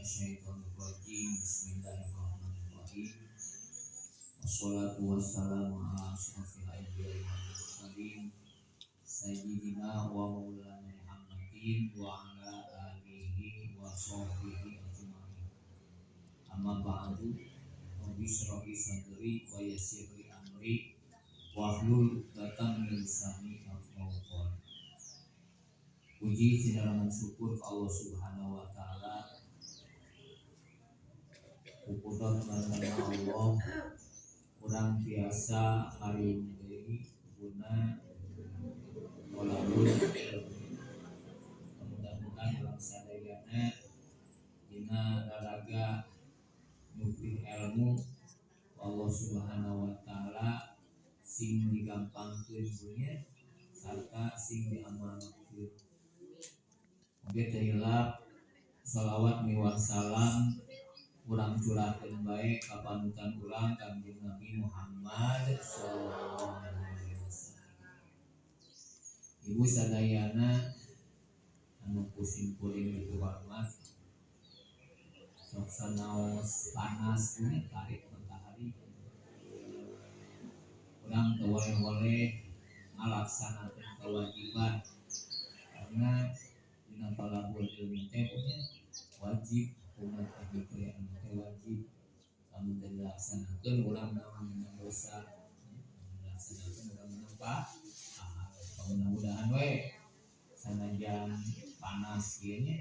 Minasyaitonirrajim. Bismillahirrahmanirrahim. Wassalatu wassalamu ala asyrafil anbiya'i wal mursalin sayyidina wa maulana Muhammadin wa ala alihi wa sahbihi ajma'in. Amma ba'du. Rabbi shrah li sadri wa yassir li amri wahlul 'uqdatam min lisani yafqahu qawli. Puji sinareng syukur ka Allah Subhanahu wa taala. Kuputan karena Allah urang biasa hari deui guna walaupun mudah-mudahan urang sadayana dina raraga nyupri ilmu Allah Subhanahu wa taala sing digampangkeun nya sarta sing diamalkeun. Oge teu hilap shalawat miwah salam urang curahkeun bae ka panutan urang Kangjeng Nabi Muhammad sallallahu alaihi wasallam. Ibu sadayana anu ku simkuring dihormat, sok sanaos panas nya tarik matahari, urang teu boleh ngalaksanakeun kewajiban karena dina thalabul ilmi teh punya wajib, umat ahli ilmu teh wajib. Lamun teu dilaksanakeun, urang menang dosa, dilaksanakeun urang menang pahala. Mudah-mudahan we sanajan panas kieu nya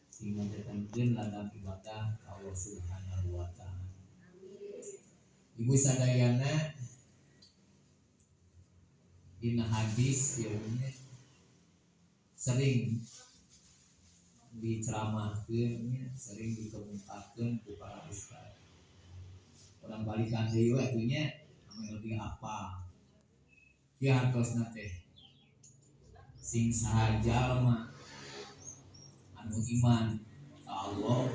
sing ngajantenkeun ladang ibadah ka Allah Subhanahu wa taala. Ibu sadayana, dina hadis ieu nya sering diceramahkeun nya, sering dikemukakeun ku para ustad. Urang balikan deui we atuh nya, ame lebih apa. Kieu hartosna teh, sing saha jalma anu iman ka Allah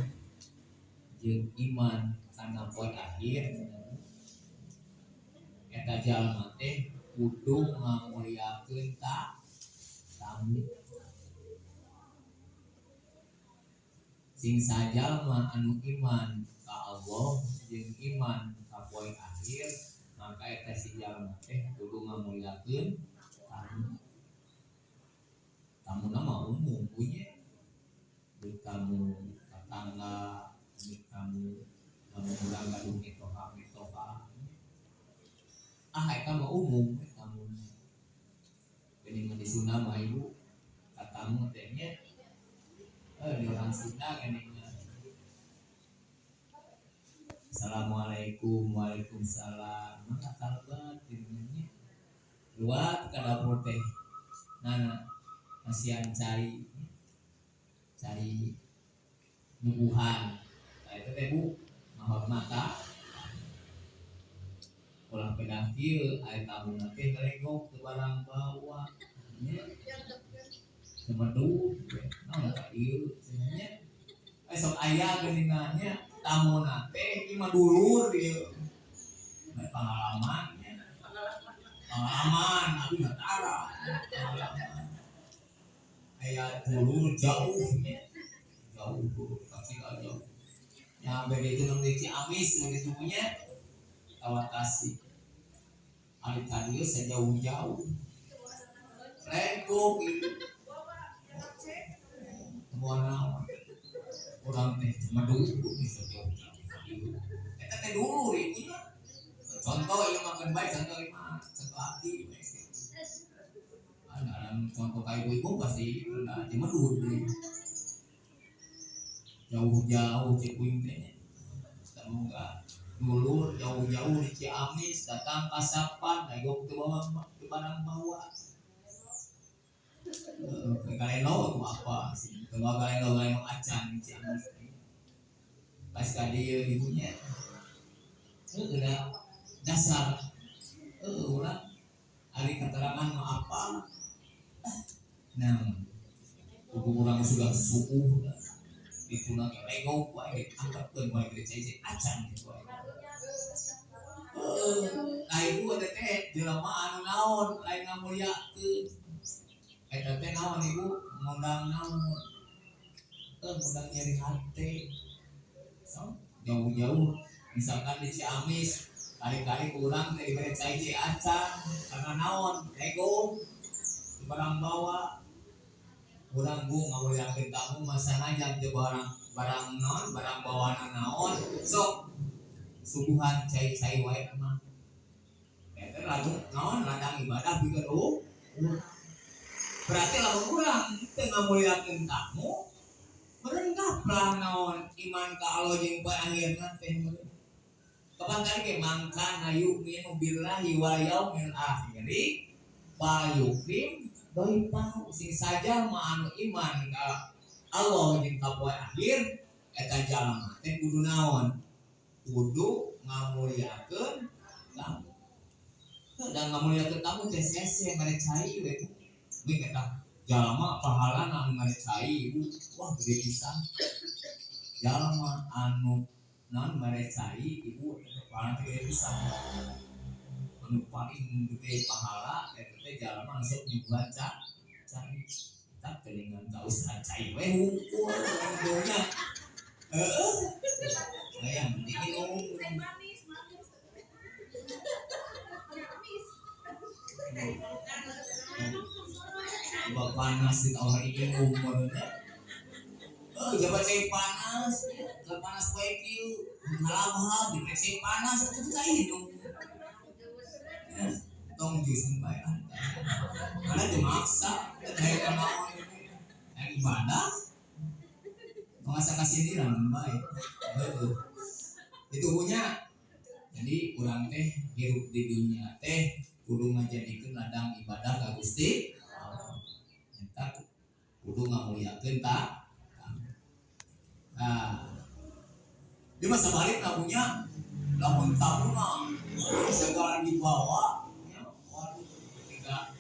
jeung iman kana poe akhir, eta jalma teh kudu ngamuliakeun ka tamu. Sing saha jalma anu iman ka Allah jeung iman ka poe akhir, maka eta si jalma teh kudu ngamuliakeun tamu. Tamu mah umum punya, tamu tetangga, tamu tamu urang gaduh mitoha mitoha, ah, eta mah umum tamu. Geuning di Sunda mah, Ibu, ka tamu teh nya, di orang Sunda geuning, "Assalamualaikum." "Waalaikumsalam." Mangga kalebet geuning nya. Luat ka dapur teh, nah, masihan cai, cai nyuguhan. Nah, itu teh, Bu, ngahormat ka. Ulah pedah kieu, aya tamu teh ngalegok teu barang bawa nya, cemedut naon ka ieu cenah nya. Sok aya geuningan nya, tamu teh ieu mah dulur ieu. Pengalaman nya, pengalaman abi mah tara pengalaman. Aya dulur jauh nya, jauh, dulur kecil jauh, nyampe di itu di Ciamis begitu punya Tasik. Ari tadi sejauh-jauh legok gitu. Semua naon, urang teh cemedut bisa jauh-jauh. Eta teh dulur ieu nya. Contoh ieu mah keun bae, contoh ieu mah contoh abdi. Ada contoh ka ibu-ibu pasti udah cemedut deui. Jauh-jauh cek kuing teh nya. Semoga dulur jauh-jauh di Ciamis datang kasapan, legok teu bawa, teu barang bawa. Galendo itu apa sih? Teu bawa galendo, galendo acan di Ciamis. Pas ka dieu ibunya. Heuh, da dasar heuh urang ari keterangan mah apa? Nah, hukum urang sudah suuh itu lagi legok wae, angkatkeun wae ke cai acan gitu wae. Heuh, nah, ibu eta teh jelema anu naon, lain ngamuliakeun. Eta teh naon, Ibu? Ngundang naon? Ngundang nyeri hate. So, jauh-jauh misalkan di Ciamis kali-kali kurang teh dibere cai acan karena naon ego barang bawa urang bu ngamuliakeun tamu masana jam teu barang barang naon barang bawaan naon sok suguhan cai-cai wae mah eta lagu naon ladang ibadah pikeun urang. Berarti lamun urang teu ngamuliakeun tamu meureun gaplah naon iman ka Allah jeung poe akhirna teh meureun. Kapan tadi ke man kana yu'minu billahi wal yaumil akhiri falyukrim dhaifahu, sing saja mah anu iman ka Allah jeung ka poe akhir eta jalma teh kudu naon, kudu ngamuliakeun tamu. Dan ngamuliakeun tamu teh sese mere cai we ming eta jalma pahalana anu mere cai wah gede pisan. Jalma anu naon mere cai ibu pahala teh gede pisan. Anu paling gede pahala eta teh jalma anu sok nyuguhan cai. Tak geuningan ka ustaz cai we hungkul nya. Heeh. Hayang diminum. Manis, manis. Manis. Coba panas di tahun ini umurnya. Oh, jabat cai panas, kalau panas wae kieu, ngalabah di cai panas atuh cai minum. Ya, tong jus bae ah. Karena dimaksa, kayak naon yang ibadah. Masa kasindiran bae. Heeh. Itu punya. Jadi urang teh hirup di dunia teh kudu ngajadikeun ladang ibadah ka Gusti Allah. Eta kudu ngamuliakeun ta. Nah, di masa balik tamunya, lamun tamu mah segala dibawa, ya, waduh, ketika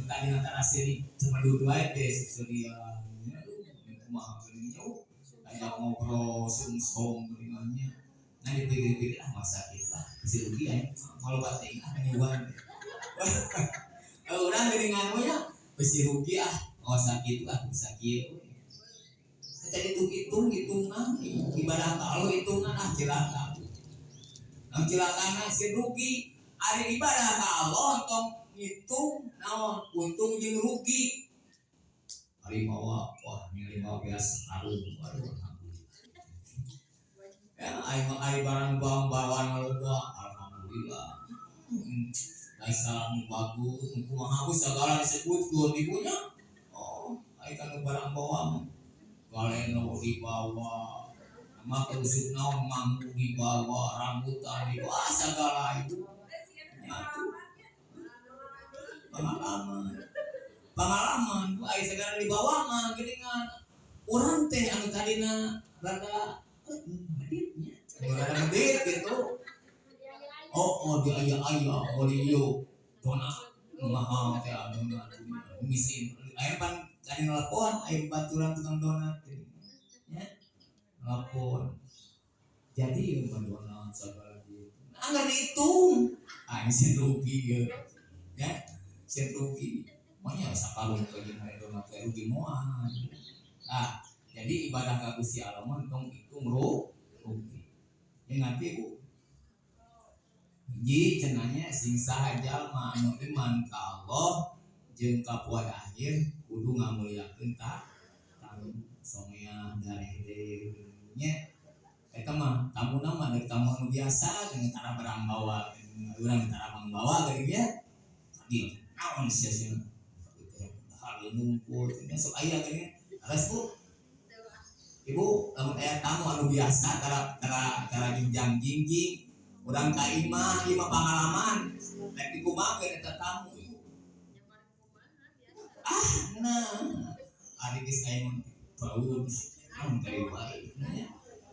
tadi antara sini cuma dua-dua teh sedia, ya, kumaha geuning jauh, kayak ngobrol sungsong geuningannya. Nah dipikir-pikir ah masa kitu lah, si rugi aing kalau bating ah nyuban. Urang geuningan we ya, besi rugi ah, masa kitu ah, masa kieu. Tadi itu hitung hitungan ibadah kalau hitungan ah cilaka. Nang cilakana si rugi, ari ibadah ka Allah tong ngitung naon untung jeung rugi. Ari mawa wah ningali mawa beas karung waduh alhamdulillah. Ya ari mah ari barang bawang bawaan loba alhamdulillah. Kaisa nu bagus, nu kumaha bagus segala disebutkeun ibunya. Oh, ari kan barang bawang galeno dibawa, mah keusuk naon mampu dibawa, rambutan dibawa, segala itu. Nyatu. Pengalaman. Pengalaman, bu ai segala dibawa mah geuningan. Urang teh anu tadina rada meditnya. Rada medit gitu. Oh, oh dia aya-aya meuli ieu donat mahal teh anu misin. Aya pan tadi nelpon, aya baturan tukang donat ya. Nelpon. Jadi ieu mah donat segala gitu. Nah, nggak dihitung. Ah, ini sih rugi ya. Ya, sih rugi. Makanya sakalung ke jeung donat teh rugi moal. Nah, jadi ibadah ka Gusti Allah mah tong hitung rugi. Ya ngerti Bu? Hiji cenanya sing saha jalma anu iman ka Allah jeung ka poe akhir kudu ngamuliakeun ta tamu somea darehde nya. Eta mah tamuna mah dari tamu anu biasa dengan tara barang bawa urang tara barang bawa geuning nya. Tadi naon sia sia hal ngumpul nya sok aya geuning. Alas Bu. Ibu lamun aya tamu anu biasa tara tara tara jinjang jingjing urang ka imah ieu mah pangalaman rek dikumakeun eta tamu ibu. Ah nah ari geus aya mun bau naon kali wae nya.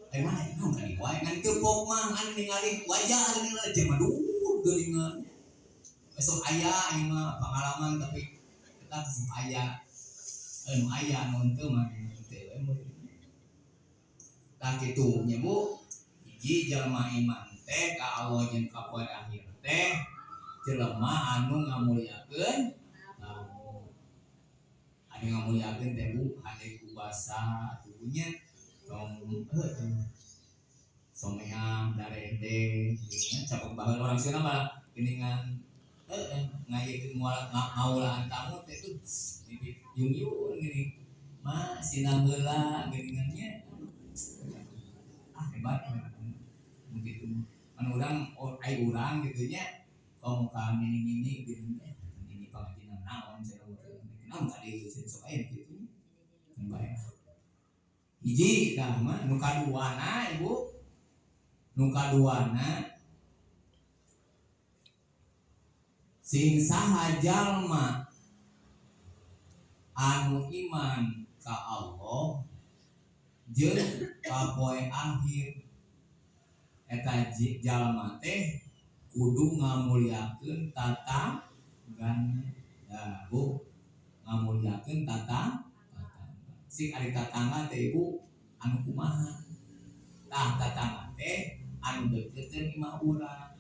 Aya mana naon kali wae ngan teu pok mah ngan ningali wajah geuning jeung maduh geuningan. Besok aya ieu mah pangalaman tapi eta sok aya anu aya anu henteu mah henteu we mun. Tah kitu nya Bu. Hiji jalma iman teh ka Allah jeung ka poe akhir teh jelema anu ngamuliakeun tamu. Anu ngamuliakeun teh Bu hade ku basa tubuhnya tong heuh someang darede nya capek baheula orang Sunda mah geuningan heuh ngayekeun ngaulaan tamu teh tuh yung-yung gini mah sinang heula geuningan nya ah hebat begitu anu urang ai urang gitu nya komo ka mini-mini gitu nya ini pangajian naon cenah urang naon tadi sok aya kitu nya bae hiji tah mah nu kaduana ibu nu kaduana sing saha jalma anu iman ka Allah jeung ka poe akhir eta jalma teh kudu ngamuliakeun tatanggana. Nah, Bu, ngamuliakeun tatangga. Sing ari tatangga teh Ibu anu kumaha? Tah tatangga teh anu deukeut imah urang.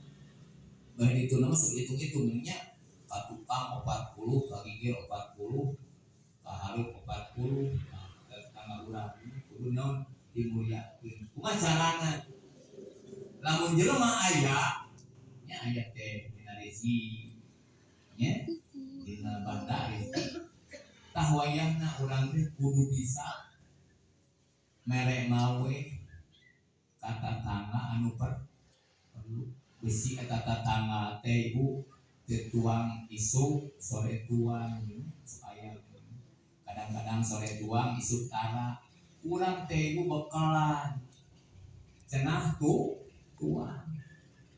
Bah ditu mah sok hitung-hitung nya ka tukang 40, ka gigir 40, ka hareup 40, nah, tetangga urang kudu naon dimuliakeun. Kumaha carana? Lamun jelema aya nya aya teh dina rezeki nya dina banda rezeki tah wayahna urang teh kudu bisa mere mawe ka tatangga anu perlu besi eta tatangga teh ibu teu tuang isuk sore tuang supaya kadang-kadang sore tuang isuk tara urang teh ibu bekalan cenah tuh tuang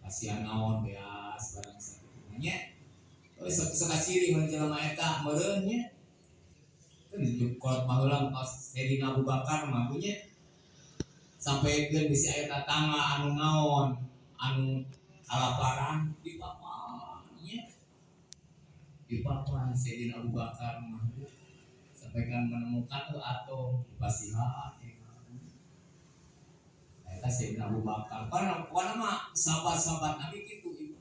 kasihan naon beas barang sakitu nya sok sok ciri mun jelema eta meureun nya kan kolot baheula pas Sayyidina Abu Bakar mah nya sampaikeun bisi aya tatangga anu naon anu kalaparan di papan nya di papan Sayyidina Abu Bakar mah sampaikan menemukan atau dipasihan eta Sayyidina Abu Bakar karena mah sahabat-sahabat Nabi kitu ibu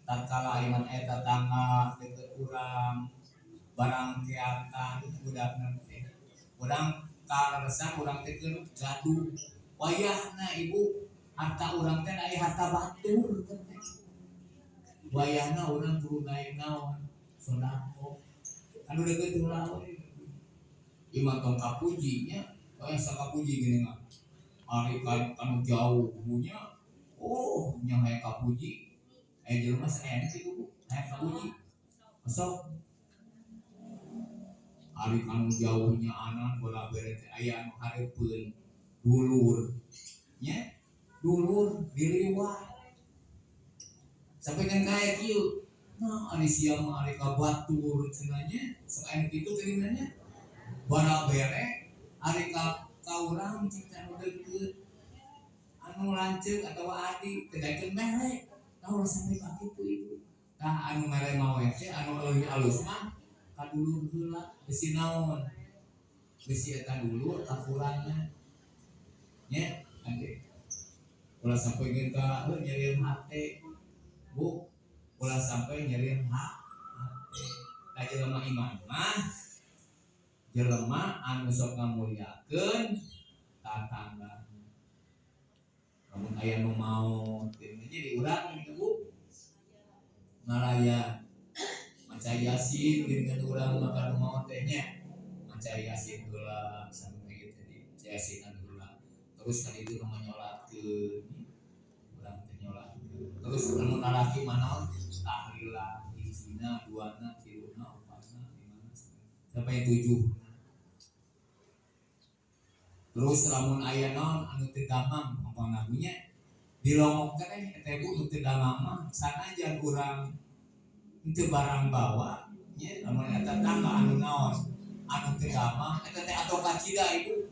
tatkala iman eta tetangga deket urang barang keakan budakna teh urang kaleresan urang teh keur gaduh wayahna ibu harta urang teh aya harta batur teh wayahna urang kudu naik naon sedekah anu deukeut heula we ieu mah tong kapuji nya aya sakapuji geuning mah ari kanu jauh nya oh nya hayang kapuji aya jelema saean sih Bu hayang kapuji sok ari kanu jauhnya anan bola bere teh aya anu hareupeun dulur nya dulur diliwat sampai kan kaya kieu nah ari sia mah ari ka batur cenah nya sok aya nu kitu geuningan nya bara bere ari ka urang cik anu deukeut anu lanceuk atawa adi teu daekeun mere tah ulah sampai ka kitu ibu tah anu mere mawe teh anu leuwih alus mah ka dulur heula besi naon besi eta dulur kakurangan nya ade ulah sampai geun ka nyerieun hate Bu ulah sampai nyerieun hate ka jelema iman mah jelema anu sok ngamuliakeun tatangga lamun aya nu maot jadi urang ini Bu ngalaya maca yasin geuningan urang maka nu maot teh nya maca yasin heula sampai kitu di yasinan heula terus kan itu nu nyolatkeun urang teh nyolatkeun terus anu lalaki mah naon tahlilan hijina duana tiluna opatna limana sampai 7 terus lamun aya naon anu teu damang pangna nya dilongok teh eta ibu nu teu damang mah sanajan urang teu barang bawa nya lamun eta tangga anu naon anu teu damang eta teh atau kacida ibu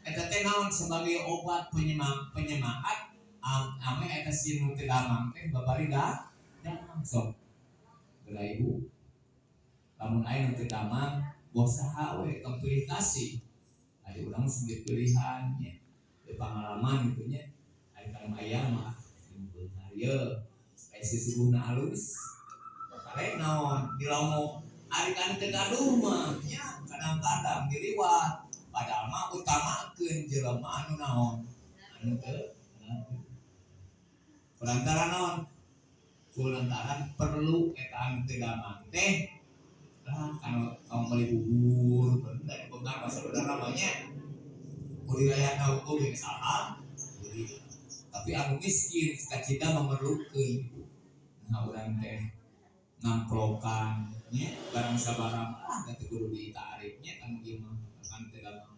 eta teh naon sebagai obat penyemangat ame eta si nu teu damang teh babari damang sok geura ibu lamun aya nu teu damang boh saha we tong pilih kasih ari urang mah pilihan nya pengalaman gitu nya ari kana aya mah beunghar ye aya susubuhna alus karek naon dilongok ari kan teu gaduh mah nya kadang-kadang diliwat Padahal mah utamakeun jelema anu naon, anu teu kulantaran naon, kulantaran perlu eta anu teu damang teh lah. Kalau kamu beli bubur bener benar bahasa namanya kudu rakyat tahu geus alhamdulillah, tapi anu miskin cita-cita memerlukan. Nah, urang teh ngamplokan nya barang sabarang, ah, da teu kudu ditarik nya anu ieu mah kan teu damang.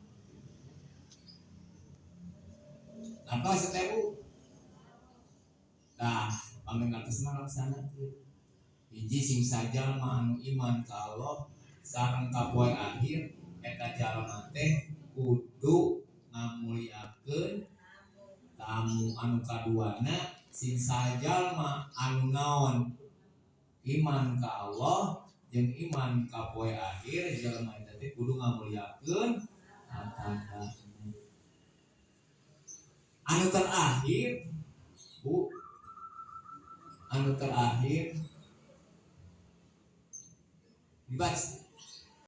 Apa teh, Bu? Tah, pamingatus mah laksanakeun. Hiji, sing sajalma anu iman ka Allah sareng ka poe akhir, eta jalma teh kudu ngamuliakeun tamu. Anu kaduana, sing sajalma anu naon, iman ka Allah jeung iman ka poe akhir, jalma eta teh kudu ngamuliakeun tatangga. Anu terakhir, Bu, anu terakhir dibaca.